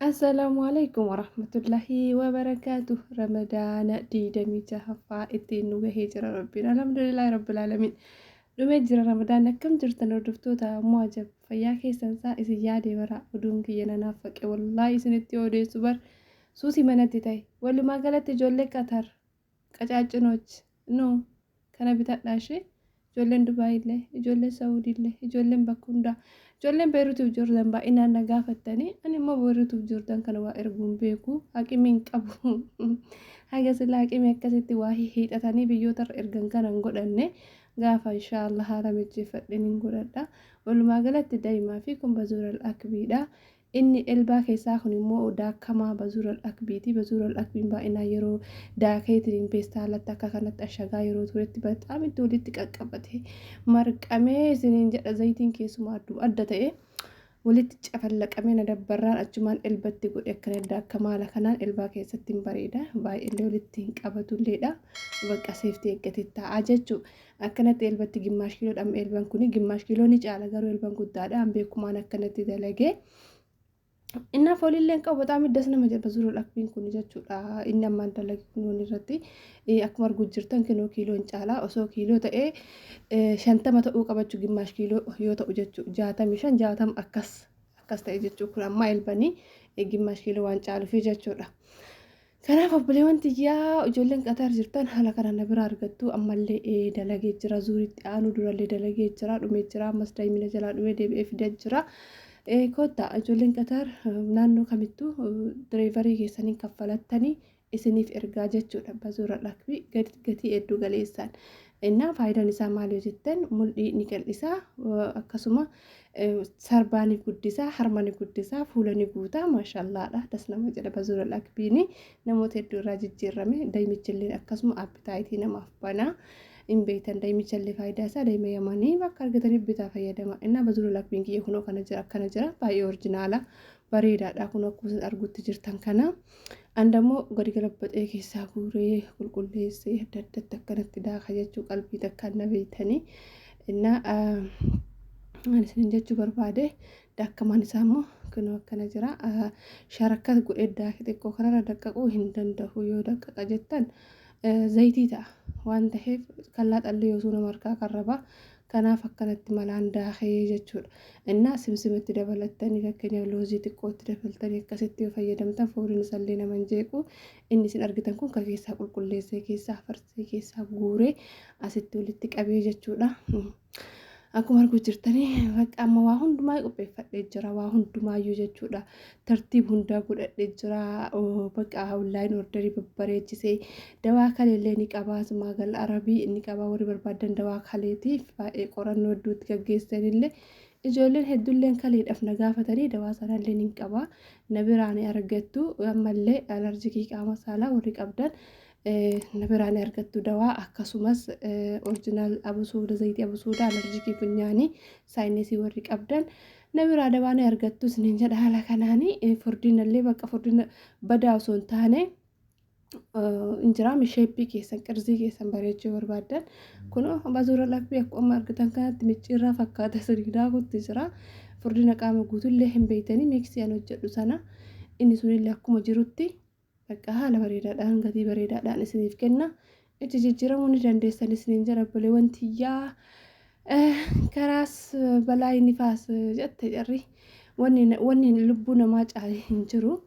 Assalaamu alaikum warahmatullahi wabarakaatuh. Ramadaana 26ffaa ittiin nu gahee jira Rabbiin. Alhamdulillahi Rabbil Aalamiin. Dhumee jira Ramadaan. Akkam jirtan hordoftoota ammoo ajab fayyaa keessan isaa isin yaadee bara oduun kiyya nanaaf faqe wallaahi isinitti odeessu bar suusii manatti ta'e. Walumaa galatti ijoollee Qatar qacaacinoch no kana bitadhaa ishee, ijoolleen Dubaayillee, ijoolleen Saawudiillee, ijoolleen bakka hundaa, ijoolleen Beeruutiif Joordan baay'inaan na gaafattanii. Ani immoo Beeruutiif Joordan kana waa erguun beeku, haqimii hin qabu. Haga silaa haqimii akkasitti waa hiixatanii biyyootarra ergan kana hin godhanne. Gaafa inshaallah haala mijjeeffadheen hin godhadha. Walumaa galatti daa'imaa fi kun bazuural akbiidha. Inni elbaa keessaa kun immoo daakamaa bazuural akbiiti. Bazuural akbiin baay'inaan yeroo daakeetiin peestaalatti akka kanatti ashagaa yeroo turetti bexaam itti walitti qaqqabate marqamee isiniin jedha. Zayitiin keessumaa adduma adda ta'e walitti cafallaqamee na dabbarraan achumaan elbatti godhe akkana daakamaa haala kanaan elbaa keessatti hin bareeda. Baay'eellee walitti hin qabatulleedha. Bakka seeftii eeggate taa'aa jechuudha. Akkanatti elbatti gimmaash kiiloodha. Amma elban kuni gimmaash kiiloo ni caala, garuu elban guddaadha. An beekumaan akkanatti dalagee. Innaa fooliillee hin qabu, bexaam iddas nama jedha bazuurul akbiin kun jechuudha. Inni ammaan dalage kun irratti akkuma arguu jirtan kinoo kiiloon caala. Osoo kiiloo ta'ee 50 ta'uu qabachuu, gimmaash kiiloo yoo ta'u jechuudha. 65, 60 akkas akkas ta'e jechuudha. Kun ammaa elbanii gimmaash kiiloo waan caaluufi jechuudha. Kanaaf obboleewwan tiyyaa, ijoolleen Qatar jirtan haala kana na bira argattu. Ammallee dalagee jira, zuuritti aanu durallee dalagee jira, dhumee jira, ammas daa'imina jalaa dhumee deebi'ee fidee jira. Kottaa ijoolleen Qatar, naannoo kamittuu direevarii keessaniin kaffalattanii isiniif ergaa jechuudha. Bazuura dhakbii gatii hedduu galeessaan. Innaa faayidaan isaa maal yoo jettan, mul'ii ni qal'isaa, akkasuma sarbaa ni guddisaa, harma ni guddisaa, fuula ni guutaa. Maashallaadha, das nama jedha. Bazuura dhakbiini namoota hedduu irraa jijjiirame. Daa'imichillee akkasuma appitaayitii namaaf banaa. Hin beektan daa'imichallee faayidaa isaa. Daa'ima Yamanii bakka argataniif bitaa fayyadama. Innaa bazuura dhakbiin kiyya kunoo kana jira, akkana jira, baay'ee orjinaala bareedaadha. Kun akkuma isin argutti jirtan kana. An dammoo gadi galabbaxee keessaa guuree qulqulleessee adda addatti akkanatti daaka jechuu qalbii takkaan na beektanii. Innaa ani isinin jechuu barbaade, daakkamaan isaa immoo kunoo akkana jira. Sharakkat godhee daake, xiqqoo kanarra daqqaquu hin danda'u. Yoo daqqaqa jettan zayitii ta'a waan ta'eef, kallaa xallee yoosuu nama harkaa qarraba. Kanaaf akkanatti malaan daakee jechuudha. Innaa simsimatti dabalattanii, fakkeenyaaf loozii xiqqootti dabaltanii akkasitti yoo fayyadamtan fooliin isallee nama hin jeequ. Inni isin argitan kun kan keessaa qulqulleessee, keessaa farsee, keessaa guuree asitti walitti qabee jechuudha. Akkuma arguu jirtanii bakka amma waa hundumaa qopheeffadhee jira, waa hundumaayyuu jechuudha. Tartiib hundaa godhadhee jira. Bakka online orderii babbareechisee dawaa kaleellee ni qabaa. Maagal Arabii ni qabaa. Warri barbaadan dawaa kaleetiif baay'ee qorannoo hedduutti gaggeessanillee, ijoolleen hedduulleen kaleedhaaf na gaafatanii, dawaa sanallee ni qabaa. Na biraa ni argattu. Ammallee alarjikii qaama saalaa warri qabdan na biraa ni argattu dawaa. Akkasumas original abusuuda, zayitii abusuuda alarjikii funyaanii, saayinesii warri qabdan na biraa dawaa ni argattu isiniin jedha. Haala kanaanii furdinallee bakka furdina badaa osoo hin taane injiraami sheeppii keessan, qirzii keessan bareechuu barbaaddan, kun bazuura lakbii akkuma argitan kanatti micciirraa fakkaata sirrii daakutti jira. Furdina qaama guutullee hin beektanii miiksii an hojjedhu sana, inni sunillee akkuma jirutti bakka haala bareedaadhaan gatii bareedaadhaan isiniif kenna. Itti jijjiiramuu ni dandeessan isiniin jedha obboleewwan tiyyaa. Karaas balaa inni faas jette jarri, wanni lubbuu namaa caale hin jiru.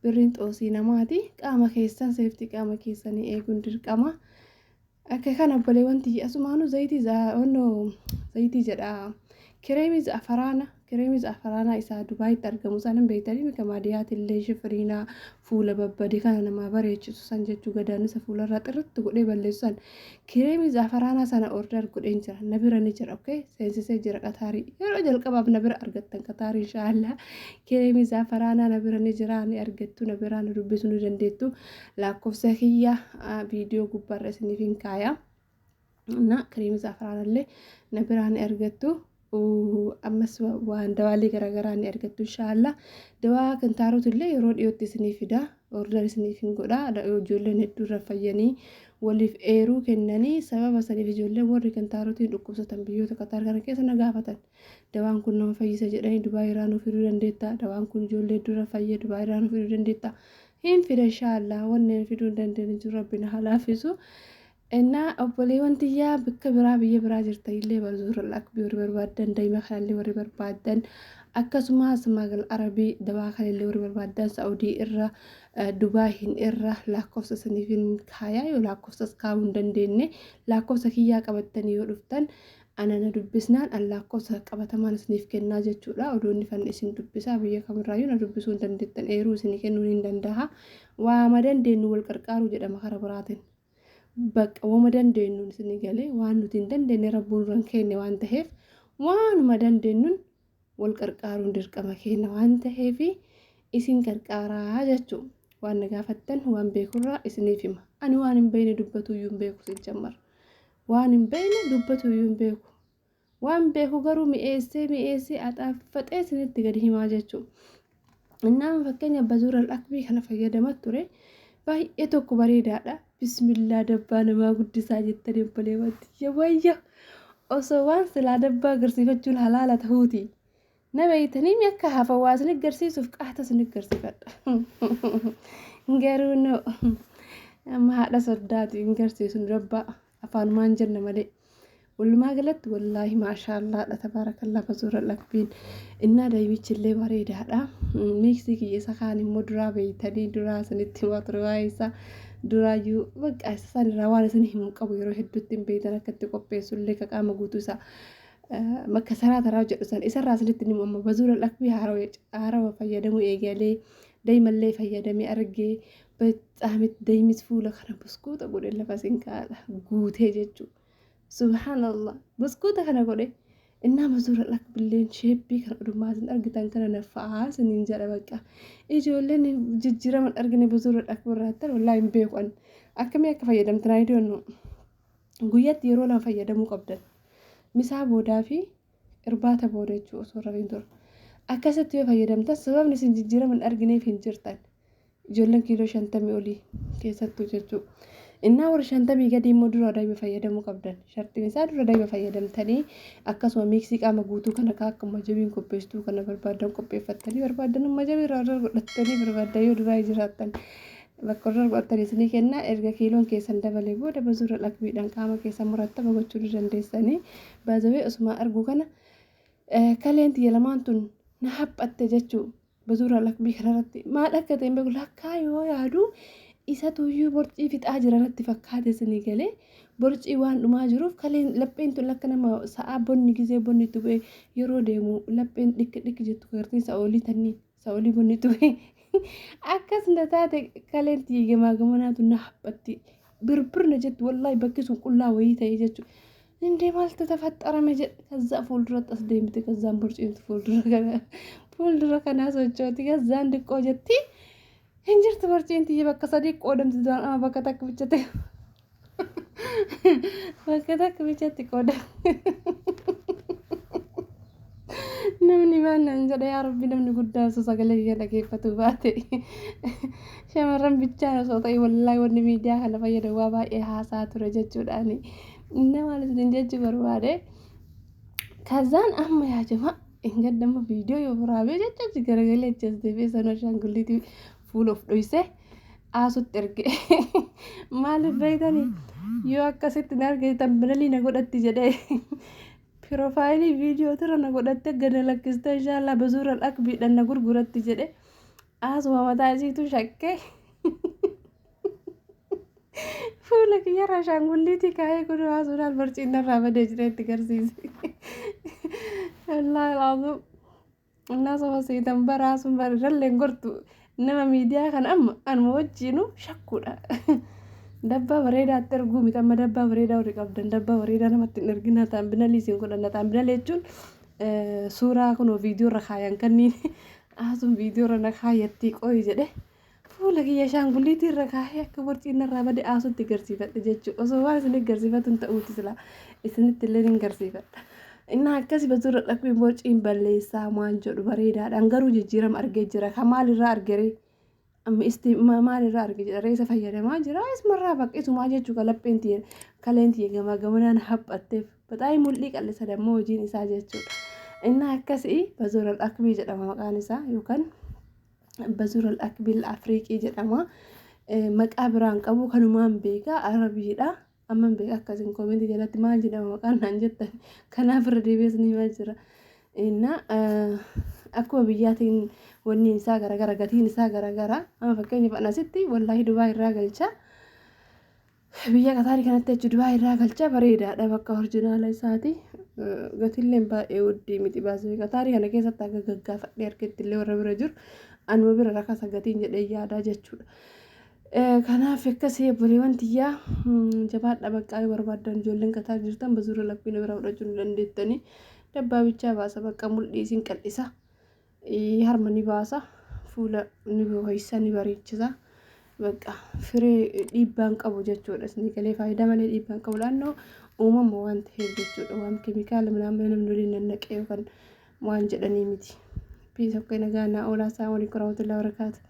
Birriin xoosii namaati. Qaama keessan seeftii qaama keessanii eeguun dirqama. Akka kana obboleewwan tiyya, asumaanuu zayitii onnoo zayitii jedha, kireemii za'afaraana, kireemii za'afaraanaa isaa Dubaayitti argamu sana hin beektanii mika maadiyaatillee shifiriinaa fuula babbade kana namaa bareechisu san jechuu, gadaannisa fuularraa xirritti godhee balleessu san, kireemii za'afaraanaa sana order godheen jira. Na bira ni jira, okay, seensisee jira Qataarii. Yeroo jalqabaaf na bira argattan Qataarii inshaallah. Kireemii za'afaraanaa na bira ni jira, ni argattu. Na biraa na dubbisuu ni dandeettu. Lakkoofsa kiyya viidiyoo gubbaarra isiniif hin kaaya. Na kireemii za'afaraanallee na biraa ni argattu. Ammas waan dawaalee garaagaraa ni argattu inshaallah. Dawaa kintaaroot illee yeroo dhiyootti isinii fida. Order isiniif hin godha. Ijoolleen hedduu irra fayyanii waliif eeruu kennanii, sababa saniif ijoolleen warri kintaarotiin dhukkubsatan biyyoota Qatar kana keessa na gaafatan. Dawaan kun nama fayyisa jedhanii, Dubaay irraa nuuf fiduu dandeetta. Dawaan kun ijoollee hedduu irra fayyee, Dubaay irraa nuuf fiduu dandeetta. Hin fida inshaallah. Wanneen fiduu hin dandeenye jiru, Rabbi na haa laaffisu. Innaa obboleewwan tiyyaa bakka biraa, biyya biraa jirtan illee, bazuura lakbii warri barbaaddan, daa'ima kanallee warri barbaaddan, akkasumas magal arabii dawaa kanallee warri barbaaddan, Saa'udii irra, Dubaayin irra lakkoofsa isiniif hin kaayaa. Yoo lakkoofsas kaa'uu hin dandeenye, lakkoofsa kiyyaa qabattanii yoo dhuftan, ana na dubbisnaan, an lakkoofsa qabatamaan isiniif kennaa jechuudha. Odoonni fanni isin dubbisaa, biyya kamirraayyuu na dubbisuu hin dandeettan, eeruu isinii kennuu hin danda'a. Waama dandeenyu wal qarqaaruu jedhama karaa biraatiin. Bakka wama dandeenyuun isinii galee, waan nuti hin dandeenye Rabbuun irra hin kenne waan ta'eef, waanuma dandeenyuun wal qarqaaruun dirqama keenya waan ta'eef isin qarqaaraa jechuudha. Waan na gaafattan waan beekurraa isiniif hima. Ani waan hin beekne dubbatuyyuu hin beeku sijjammar. Waan hin beekne dubbatuyyuu hin beeku. Waan beeku garuu mi'eessee mi'eessee axaaffaxee isinitti gadi himaa jechuudha. Innaan fakkeenya bazuura lakbii kana fayyadamaa ture, baay'ee tokko bareedaadha. Bismillaa, dabbaa namaa guddisaa jettanii obboleewwan tiyya, wayya osoo waan silaa dabbaa agarsiifachuun halaala ta'uuti. Na beeytanii mi akka hafa waa isin agarsiisuuf qaata isin agarsiifadha. Garuu no, amma haadha soddaati hin garsiisu dabbaa, afaanumaan jenna malee. Walumaa galatti wallaahi maashaallaadha, tabaarakallaa. Bazuura lakbiin innaa daa'imichi illee bareedaadha. Miiksii kiyya isa kaan immoo duraa beeytanii, duraa isinitti himaa ture waa'ee isaa duraayyuu. Bakka isa san irraa waan isin himuu qabu yeroo hedduutti hin beeytan, akka itti qopheessu illee ka qaama guutuu isaa bakka saraa taraa jedhu san isarraa isinitti himu. Amma bazuura lakbii haarawa fayyadamuu eegalee, daa'imallee fayyadamee argee, bexaamit daa'imis fuula kana buskuuta godhe lafa isin kaa'adha guutee jechuudha. Subhaanallah, buskuuta kana godhe. Innaa bazuura lakbilleen sheeppii kana odumaa isin argitan kana nafa'aa isiniin jedha. Bakka ijoolleen jijjiiraman argine bazuura lakbirraattan wallaahi hin beeku an akkamii akka fayyadamtan I don't know. Guyyaatti yeroo lama fayyadamuu qabdan. Misaa boodaa fi irbaata booda jechuudha, osoo rafiin dura. Akkasitti yoo fayyadamtan sababni isin jijjiiraman argineef hin jirtan. Ijoolleen kiiloo 50 olii keessattuu jechuudha. Innaa warra 50 gadii immoo dura daa'ima fayyadamuu qabdan. Shartiin isaa dura daa'ima fayyadamtanii, akkasuma miiksii qaama guutuu kana akka majabiin qopheessituu kana barbaadan qopheeffattanii, barbaadan majabii irraa order godhattanii, barbaadan yoo Dubaayii jiraattan bakka order godhattanii isinii kennaa. Erga kiiloon keessan dabalee booda bazuura lakbiidhaan qaama keessan murattaba gochuu ni dandeessanii. Baazawee osuma argu kana kaleen tiyya lamaan tun na haphatte jechuu. Bazuura lakbii kanarratti maal akka ta'e hin beeku, lakkaa yoo yaadu isatuyyuu borcii fixaa jira natti fakkaate. Isinii galee, borcii waan dhumaa jiruuf kaleen lapheen tun akka nama sa'aa bonni gizee bonni itti bu'e yeroo deemu lapheen dhikki dhikki jettu gartiin sa'oolii tanni sa'oolii bonni itti bu'e akkas na taate. Kaleen tiyya gamaa gamanaatu na haphatti, birbir na jetti. Wallaahi bakki sun qullaa wayii ta'e jechuudha. እንዴ maaltu tafaxarame jedhe. ከዛ fuulduratti as deemte, ከዛን borciintu fuuldura kana fuuldura kanaa sochooti, ከዛን diqqoo jetti hin jirtu borciin tiyya bakka sadii qoodamti duraan, amma bakka takka bichatti, bakka takka bichatti qoodamti. Namni maal naan jedha yaa Rabbi? Namni guddaan osoo sagalee kiyya dhageeffatu baate, shamarran bichaan osoo ta'e, wallaahi wanni miidiyaa kana fayyadamu waa baay'ee haasaa ture jechuudhaani. Inni maal isin jechuu barbaade, kazaan amma yaa jama hin gaddama viidiyoo yoo waraabee jecha achi garagalee achi as deebi'ee sana ashaangulliitii fuula of dhoysee aasutti erge. Maaliif beektanii? Yoo akkasitti na argite binalii na godhatti jedhee, piroofaayilii viidiyoo tura na godhatte gada lakkistee inshaallah bazuura dhaqbiidhaan na gurguratti jedhe. Aasuma mataa isiitu shakkee fuula kiyyarra ashaangulliitii kaa'ee, kun haasuudhaan barciin narraa badee jira itti garsiise. Wallaahi laazum. Innaa soba seetan baraa sun bara irrallee gortu nama miidiyaa kana amma anuma wajjiinu shakkuudha. Dabbaa bareedaatti erguu miti, amma dabbaa bareedaa warri qabdan dabbaa bareedaa namatti hin ergina, taambinalii isin godhanna. Taambinalii jechuun suuraa kunoo viidiyoo irra kaayan kanniin, asuun viidiyoo irra na kaayattii qoyi jedhe, fuula kiyya ashaangulliitii irra kaahee akka borciin narraa bade aasutti garsiifadhe jechuudha. Osoo waan isin garsiifatu hin ta'uuti silaa isinitti illee hin garsiifadha. Innaa akkasi bazuura dhaqbii borciin balleessaa waan jedhu bareedaadhaan garuu jijjiirama argee jira. Kan maalirraa argeree? Amma isti maalirraa arge jedha reessa fayyadamaa jira. Isumarraa bakka isumaa jechuudha lapheen tiyya kaleen tiyya gamaa gamanaan haphatteef. Baxaa'ii mul'ii qallisa dammoo hojiin isaa jechuudha. Innaa akkasii bazuura dhaqbii jedhama maqaan isaa yookaan bazuura dhaqbii Afriiqii jedhama. Maqaa biraan qabu kanumaan beeka Arabiidha. Amman beeka akkasiin koomentii jalatti maal jedhama maqaan naan jettan kanaaf irra deebi'ees ni himaa jira. Innaa akkuma biyyaatiin wanni isaa garagara gatiin isaa garagara amma fakkeenyaaf an asitti wallaahi Dubaay irraa galcha. Biyya Qataarii kanatti jechuun Dubaay irraa galcha bareedaadha bakka orjinaala isaati. Gatilleen baay'ee wuddii miti baasee Qataarii kana keessatti akka gaggaafadhee argetti illee warra bira jiru anuma bira rakasa gatiin jedhee yaadaa jechuudha. Kanaaf akkasii obboleewwan tiyyaa jabaadha baqqaa yoo barbaaddan ijoolleen Qataar jirtan bazuura lakkiina bira fudhachuu ni dandeettanii. Dabbaa bichaa baasa bakka mul'ii isin qal'isa. Harma ni baasa fuula ni bohoysa ni bareechisa. Bakka firee dhiibbaan qabu jechuudha. Isin galee faayidaa malee dhiibbaan qabu laannoo uumama waan ta'eef jechuudha. Waan keemikaala minaamin namni waliin nannaqee yookaan waan jedhanii miti. Piis akka nagaa naa oolaa. Assalamu alaikum warahmatullahi wabarakatuh.